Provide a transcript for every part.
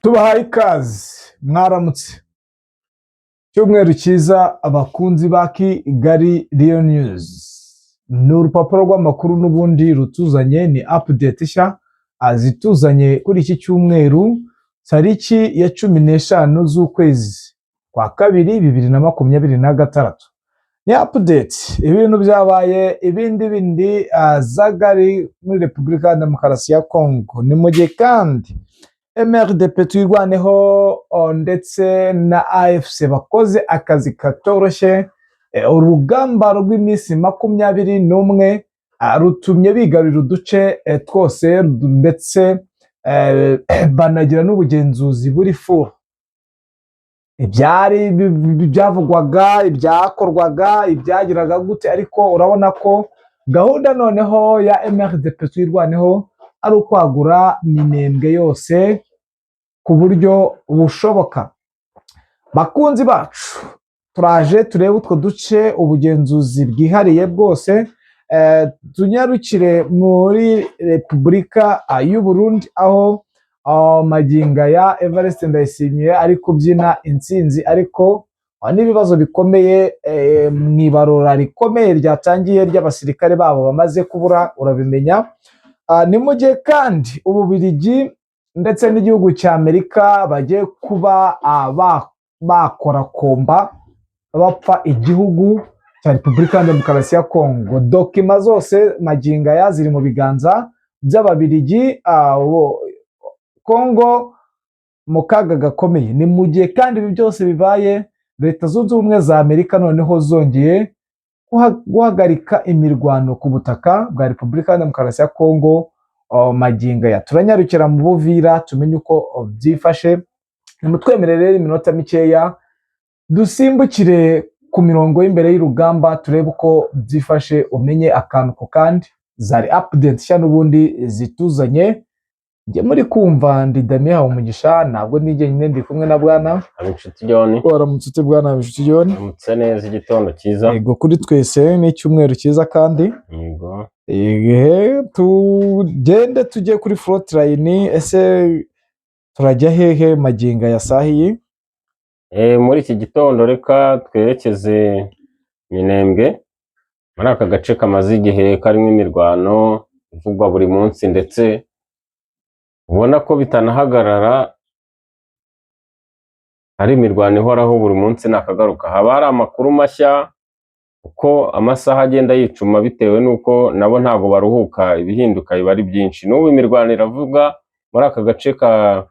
Tubahaye ikaze, mwaramutse. Icyumweru cyiza, abakunzi ba Kigali Lion News. Ni urupapuro rw'amakuru n'ubundi rutuzanye, ni update nshya zituzanye kuri iki cyumweru, tariki ya 15 z'ukwezi kwa kabiri 2026. Ni update, ibintu byabaye ibindi bindi zagari muri Repubulika ya Demokarasi ya Kongo. Ni mu gihe kandi MRDP Twirwaneho ndetse na AFC bakoze akazi katoroshye. Urugamba rw'iminsi 21 rutumye bigarurira uduce twose, ndetse banagira n'ubugenzuzi buri full. Ibyari byavugwaga, ibyakorwaga, ibyagiraga gute, ariko urabona ko gahunda noneho ya MRDP Twirwaneho ari ukwagura Minembwe yose ku buryo bushoboka. Bakunzi bacu, turaje turebe utwo duce, ubugenzuzi bwihariye bwose, tunyarukire muri Repubulika y'u Burundi, aho magingo ya Evariste Ndayishimiye ari kubyina intsinzi, ariko n'ibibazo bikomeye mu ibarura rikomeye ryatangiye ry'abasirikare babo bamaze kubura, urabimenya. Ni mu gihe kandi Ububirigi ndetse n'igihugu cya Amerika bagiye kuba bakora combat, bapfa igihugu cya Repubulika ya Demokarasi ya Kongo. Documents zose magingo aya ziri mu biganza by'Ababirigi, Kongo mu kaga gakomeye. Ni mu gihe kandi ibi byose bibaye, Leta Zunze Ubumwe za Amerika noneho zongeye guhagarika imirwano ku butaka bwa Repubulika ya Demokarasi ya Kongo. Magingo aya turanyarukira mu Buvira tumenye uko byifashe. Nimutwemerere rero iminota mikeya dusimbukire ku mirongo y'imbere y'urugamba, turebe uko byifashe, umenye akantu ku kandi. Zari update nshya n'ubundi zituzanye. Njye muri kumva ndi Damien Habumugisha, ntabwo ndi jyenyine, ndi kumwe na bwana Habinshuti John. Waramutse ute, bwana Habinshuti John? Aramutse neza, igitondo cyiza. Yego, kuri twese ni icyumweru cyiza kandi. Yego. Ehe, tugende tujye kuri front line. Ese turajya hehe magingo ya sahiyi? Muri iki gitondo reka twerekeze Minembwe, muri aka gace kamaze igihe karimo imirwano ivugwa buri munsi, ndetse ubona ko bitanahagarara, ari imirwano ihoraho buri munsi nakagaruka. Haba hari amakuru mashya uko amasaha agenda yicuma, bitewe n'uko nabo ntabwo baruhuka, ibihinduka biba ari byinshi. N'ubu imirwano iravuga muri aka gace ka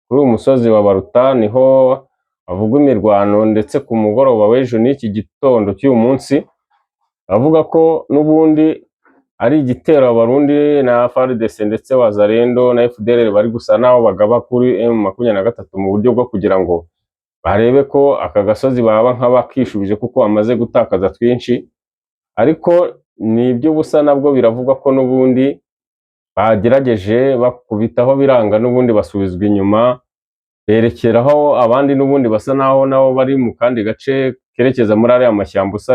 kuri uyu musozi wa Baruta, niho havugwa imirwano, ndetse ku mugoroba w'ejo n'iki gitondo cy'uyu munsi avuga ko n'ubundi ari igitero Abarundi na FARDC ndetse Wazalendo na FDLR bari gusa naho bagaba kuri M23 mu buryo bwo kugira ngo barebe ko aka gasozi baba nk'abakishubije, kuko bamaze gutakaza twinshi. Ariko ni iby'ubusa, nabwo biravugwa ko n'ubundi bagerageje bakubitaho biranga, n'ubundi basubizwa inyuma, berekeraho abandi n'ubundi basa naho nabo bari mu kandi gace kerekeza muri ariya mashyamba, usa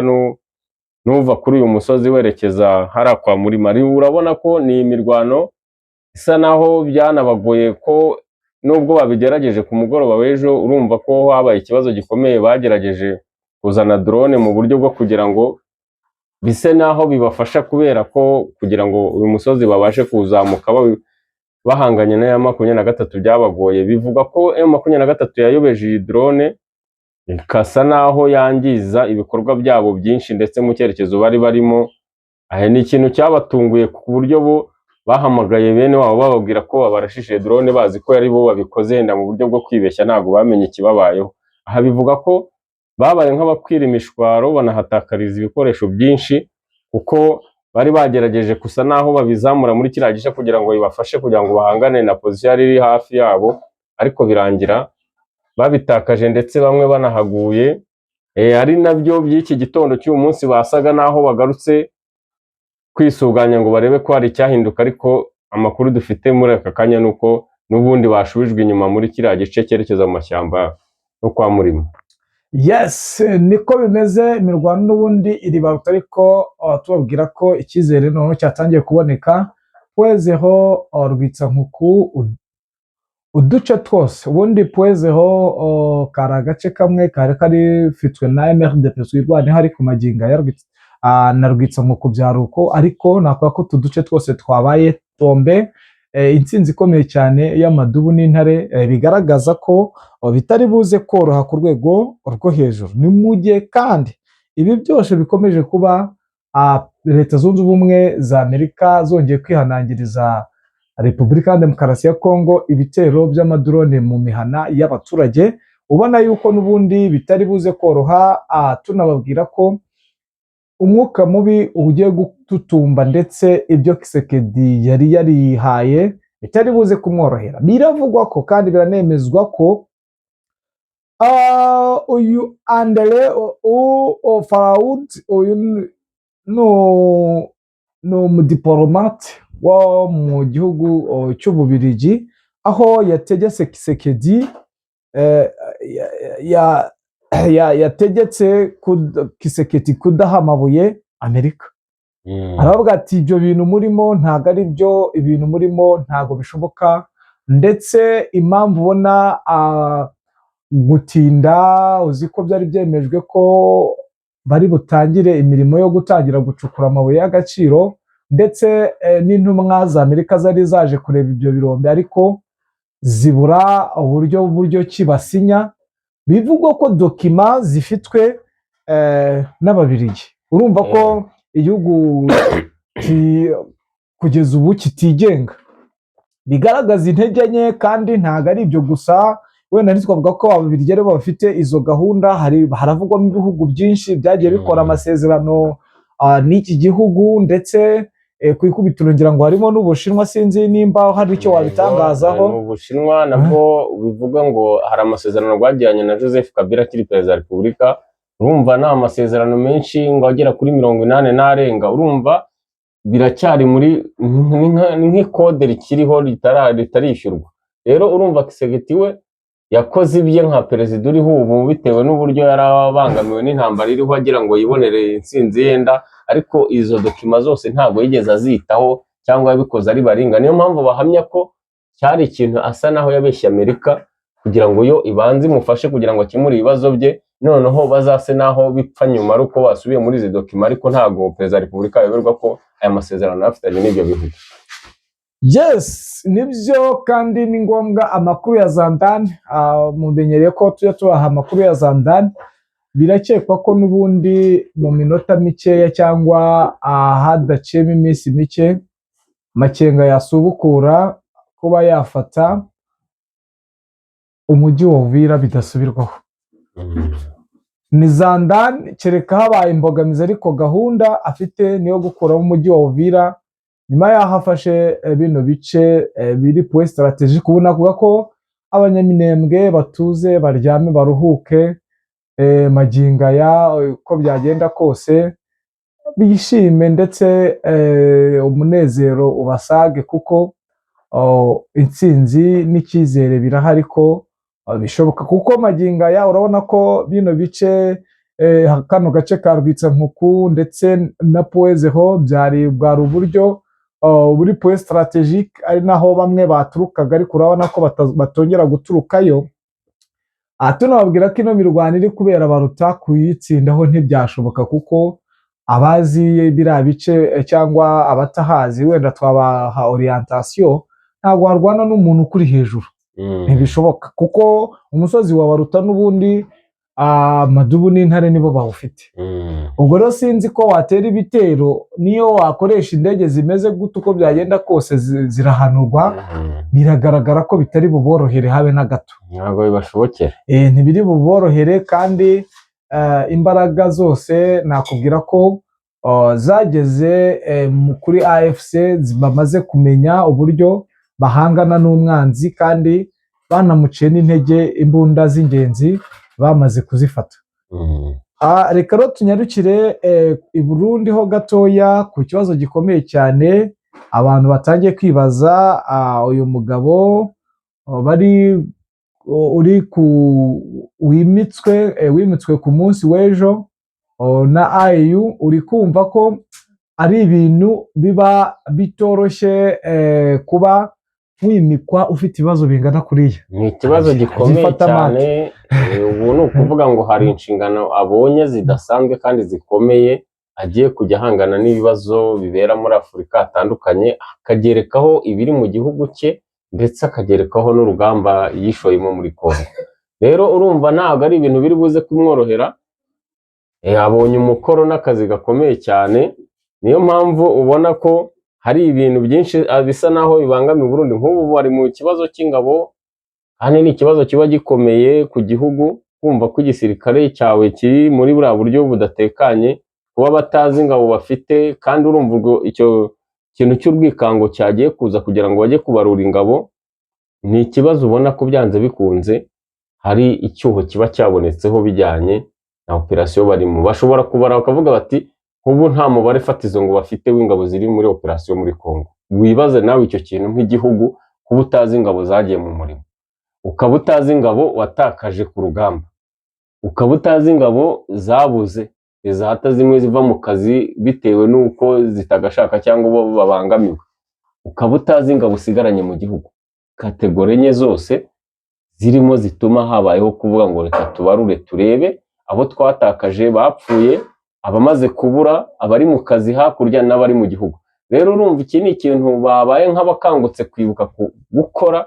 n'uva kuri uyu musozi werekeza hariya kwa Murima. Urabona ko ni imirwano isa naho byanabagoye, ko nubwo babigerageje ku mugoroba w'ejo, urumva ko habaye ikibazo gikomeye. Bagerageje kuzana drone mu buryo bwo kugira ngo bise naho bibafasha, kubera ko kugira ngo uyu musozi babashe kuwuzamuka bahanganye na M23 byabagoye. Bivuga ko M23 yayobeje iyi drone, ikasa naho yangiza ibikorwa byabo byinshi, ndetse mu cyerekezo bari barimo. Aha ni ikintu cyabatunguye, ku buryo bo bahamagaye bene wabo bababwira ko babarashije drone, bazi ko ari bo babikoze, yenda mu buryo bwo kwibeshya, ntabwo bamenye ikibabayeho. Aha bivuga ko babaye nk'abakwira imishwaro, banahatakariza ibikoresho byinshi, kuko bari bagerageje gusa naho babizamura muri kiriya gice kugira ngo bibafashe kugira ngo bahangane na position yari iri hafi yabo, ariko birangira babitakaje, ndetse bamwe banahaguye. Ari nabyo by'iki gitondo cy'uyu munsi basaga naho bagarutse kwisuganya ngo barebe ko hari icyahinduka, ariko amakuru dufite muri aka kanya ni uko n'ubundi bashubijwe inyuma muri kiriya gice cyerekeza mu mashyamba no kwa Murima. Yes, niko bimeze. Imirwano n'ubundi iri baruta, ariko tubabwira ko icyizere noneho cyatangiye kuboneka. Twezeho Rwitsankuku. Uduce twose ubundi Point Zéro kari agace kamwe kari karifitwe na MRDP Twirwaneho, ariko magingo aya na Rwitsankuku byari uko, ariko nakuvuga ko utu duce twose twabaye tombe. Intsinzi ikomeye cyane y'amadubu n'intare, bigaragaza ko bitari buze koroha ku rwego rwo hejuru. Ni mu gihe kandi ibi byose bikomeje kuba, Leta Zunze Ubumwe za Amerika zongeye kwihanangiriza Repubulika ya Demokarasi ya Kongo ibitero by'amadrone mu mihana y'abaturage, ubona yuko n'ubundi bitari buze koroha. Tunababwira ko umwuka mubi ugiye gututumba, ndetse ibyo Tshisekedi yari yarihaye bitari buze kumworohera. Biravugwa ko kandi biranemezwa ko uyu André Faraud, uyu ni umudiplomate wo mu gihugu cy'Ububirigi, aho yategetse Tshisekedi, yategetse Tshisekedi kudaha amabuye Amerika. Aravuga ati: "Ibyo bintu murimo ntabwo ari byo, ibintu murimo ntabwo bishoboka." Ndetse impamvu ubona gutinda, uzi ko byari byemejwe ko bari butangire imirimo yo gutangira gucukura amabuye y'agaciro, ndetse n'intumwa za Amerika zari zaje kureba ibyo birombe, ariko zibura uburyo ki basinya. Bivugwa ko documents zifitwe n'Ababirigi. Urumva ko igihugu kugeza ubu kitigenga, bigaragaza intege nke. Kandi ntabwo ari ibyo gusa, wenda ntitwavuga ko Ababiligi aribo bafite izo gahunda, hari haravugwamo ibihugu byinshi byagiye bikora amasezerano n'iki gihugu, ndetse ku ikubitiro ngira ngo harimo n'Ubushinwa. Sinzi nimba hari icyo wabitangazaho. Ni Ubushinwa nabwo bivuga ngo hari amasezerano bwagiranye na Joseph Kabila akiri perezida wa Repubulika. Urumva ni amasezerano menshi ngo agera kuri 80 n'arenga. Urumva biracyari muri ni nk'ikode rikiriho ritarishyurwa. Rero urumva Tshisekedi we yakoze ibye nka perezida uriho ubu, bitewe n'uburyo yari abangamiwe n'intambara iriho, agira ngo yibonere intsinzi yenda, ariko izo documents zose ntabwo yigeze azitaho cyangwa yabikoze ari baringa. Niyo mpamvu bahamya ko cyari ikintu asa naho yabeshye Amerika kugira ngo yo ibanze imufashe kugira ngo akemure ibibazo bye, noneho bazase naho bipfa nyuma ari uko basubiye muri izi documents. Ariko ntabwo perezida wa Repubulika ayoberwa ko aya masezerano afitanye n'ibyo bihugu. Yes, nibyo, kandi ni ngombwa amakuru ya Zandani. Mumenyereye ko tujya tubaha amakuru ya Zandani. Birakekwa ko n'ubundi mu minota mikeya cyangwa hadaciyemo iminsi mike, Makenga yasubukura kuba yafata umujyi wa Uvira bidasubirwaho. Ni Zandani, kereka habaye imbogamizi, ariko gahunda afite niyo gukuramo umujyi wa Uvira nyuma y'aho afashe bino bice biri point stratégique. Ubu navuga ko Abanyaminembwe batuze, baryame, baruhuke magingo aya, uko byagenda kose bishime, ndetse umunezero ubasage, kuko intsinzi n'icyizere birahari ko bishoboka. Kuko magingo aya urabona ko bino bice, kano gace ka Rwitsankuku ndetse na Point Zéro, byari bwari uburyo buri point stratégique, ari naho bamwe baturukaga, ariko urabona ko batongera guturukayo. Aha tunababwira ko ino mirwano iri kubera baruta kuyitsindaho ntibyashoboka, kuko abazi biriya bice cyangwa abatahazi wenda twabaha orientation, ntabwo warwana n'umuntu ukuri hejuru. Ntibishoboka, kuko umusozi wa Baruta n'ubundi amadubu n'intare nibo bawufite. Ubwo rero sinzi ko watera ibitero, niyo wakoresha indege zimeze gute, uko byagenda kose zirahanurwa. Biragaragara ko bitari buborohere habe na gato. Ntabwo bibashobokera. Ntibiri buborohere, kandi imbaraga zose nakubwira ko zageze kuri AFC, bamaze kumenya uburyo bahangana n'umwanzi, kandi banamuciye n'intege, imbunda z'ingenzi bamaze kuzifata. Reka rero tunyarukire i Burundi ho gatoya ku kibazo gikomeye cyane abantu batangiye kwibaza. Uyu mugabo bari uri ku wimitswe ku munsi w'ejo na AU, uri kumva ko ari ibintu biba bitoroshye kuba Wimikwa ufite ibibazo bingana kuriya. Ni ikibazo gikomeye Agifata cyane. Ubu ni ukuvuga ngo hari inshingano abonye zidasanzwe kandi zikomeye, agiye kujya ahangana n'ibibazo bibera muri Afurika hatandukanye, akagerekaho ibiri mu gihugu cye, ndetse akagerekaho n'urugamba yishoyemo muri Congo. Rero urumva ntabwo ari ibintu biri buze kumworohera. Abonye umukoro n'akazi gakomeye cyane. Niyo mpamvu ubona ko hari ibintu byinshi bisa naho bibangamiye Burundi. Nk'ubu bari mu kibazo cy'ingabo, kandi ni ikibazo kiba gikomeye ku gihugu, kumva ko igisirikare cyawe kiri muri buriya buryo budatekanye, kuba batazi ingabo bafite. Kandi urumva ubwo icyo kintu cy'urwikango cyagiye kuza kugira ngo bajye kubarura ingabo, ni ikibazo ubona ko byanze bikunze hari icyuho kiba cyabonetseho bijyanye na operasiyo barimo. Bashobora kubara bakavuga bati nk'ubu nta mubare fatizo ngo bafite w'ingabo ziri muri operasiyo muri Congo. Wibaze nawe icyo kintu nk'igihugu, kuba utazi ingabo zagiye mu murimo, ukaba utazi ingabo watakaje ku rugamba, ukaba utazi ingabo zabuze izahata zimwe ziva mu kazi bitewe n'uko zitagashaka cyangwa bo babangamiwe, ukaba utazi ingabo usigaranye mu gihugu. Catégorie enye zose zirimo zituma habayeho kuvuga ngo reka tubarure, turebe abo twatakaje bapfuye, abamaze kubura, abari mu kazi hakurya n'abari mu gihugu. Rero urumva iki ni ikintu babaye nk'abakangutse kwibuka gukora.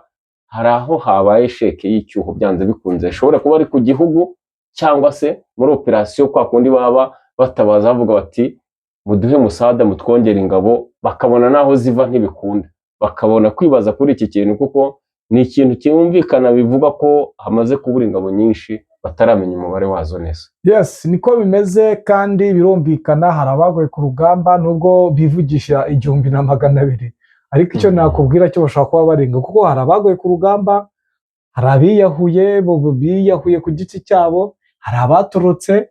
Hari aho habaye échec y'icyuho, byanze bikunze ishobora kuba ari ku gihugu cyangwa se muri operasiyo, kwa kundi baba batabaza bavuga bati muduhe musada, mutwongere ingabo, bakabona n'aho ziva ntibikunda, bakabona kwibaza kuri iki kintu, kuko ni ikintu cyumvikana bivuga ko hamaze kubura ingabo nyinshi bataramenya umubare wazo neza. Yes, niko bimeze kandi birumvikana. Hari abagoye ku rugamba, nubwo bivugisha 1200, ariko icyo nakubwira cyo bashobora kuba barenga, kuko hari abagoye ku rugamba, hari abiyahuye, biyahuye ku giti cyabo, hari abatorotse,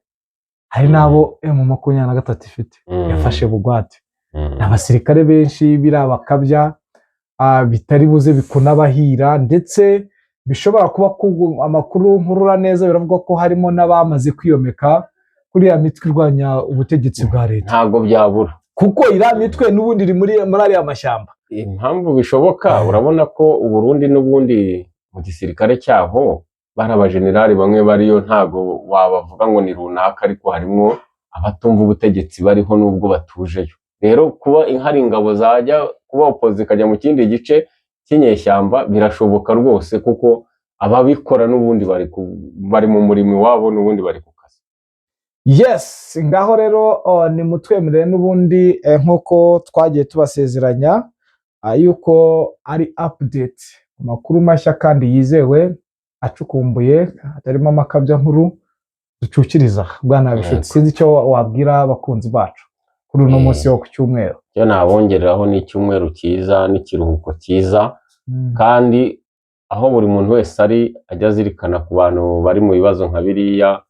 hari n'abo M23 ifite yafashe bugwate. Abasirikare benshi biriya bakabya bitari buze bikunabahira, ndetse bishobora kuba amakuru nkurura neza biravuga ko harimo n'abamaze kwiyomeka kuri ya mitwe irwanya ubutegetsi bwa leta. Ntabwo byabura. Kuko iriya mitwe n'ubundi iri muri ariya mashyamba. Impamvu bishoboka, urabona ko Uburundi n'ubundi mu gisirikare cyaho bari abajenerali bamwe bariyo, ntabwo wabavuga ngo ni runaka, ariko harimo abatumva ubutegetsi bariho nubwo batujeyo. Rero kuba hari ingabo zajya kuba opposé zikajya mu kindi gice cy'inyeshyamba birashoboka rwose, kuko ababikora n'ubundi bari mu murimo iwabo, n'ubundi bari ku kazi. Yes, ngaho rero ni mutwemerere n'ubundi nk'uko twagiye tubasezeranya yuko ari update, amakuru mashya kandi yizewe, acukumbuye, atarimo amakabya nkuru, ducukiriza. Bwana Bishuti, sinzi icyo wabwira abakunzi bacu kuri uno munsi wo ku cyumweru. Icyo nabongereraho ni icyumweru cyiza n'ikiruhuko cyiza, kandi aho buri muntu wese ari ajya azirikana ku bantu bari mu bibazo nka biriya,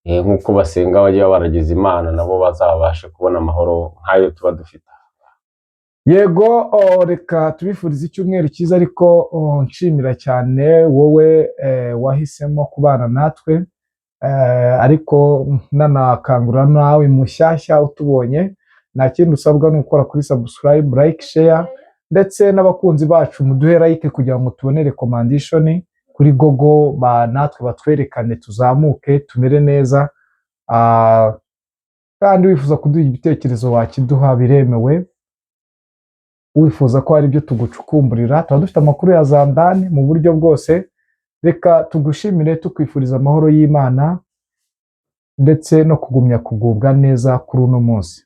nk'uko basenga bajya baragize Imana, nabo bazabashe kubona amahoro nk'ayo tuba dufite. Yego, reka tubifurize icyumweru cyiza, ariko nshimira cyane wowe wahisemo kubana natwe, ariko nanakangurira nawe mushyashya utubonye, nta kindi usabwa ni ukora kuri subscribe, like, share, ndetse n'abakunzi bacu muduhe like kugira ngo tubone recommendation kuri Google, natwe batwerekane, tuzamuke, tumere neza. Kandi wifuza kuduha ibitekerezo wakiduha, biremewe. Wifuza ko hari ibyo tugucukumburira, tuba dufite amakuru ya zandani mu buryo bwose. Reka tugushimire, tukwifuriza amahoro y'Imana ndetse no kugumya kugubwa neza kuri uno munsi.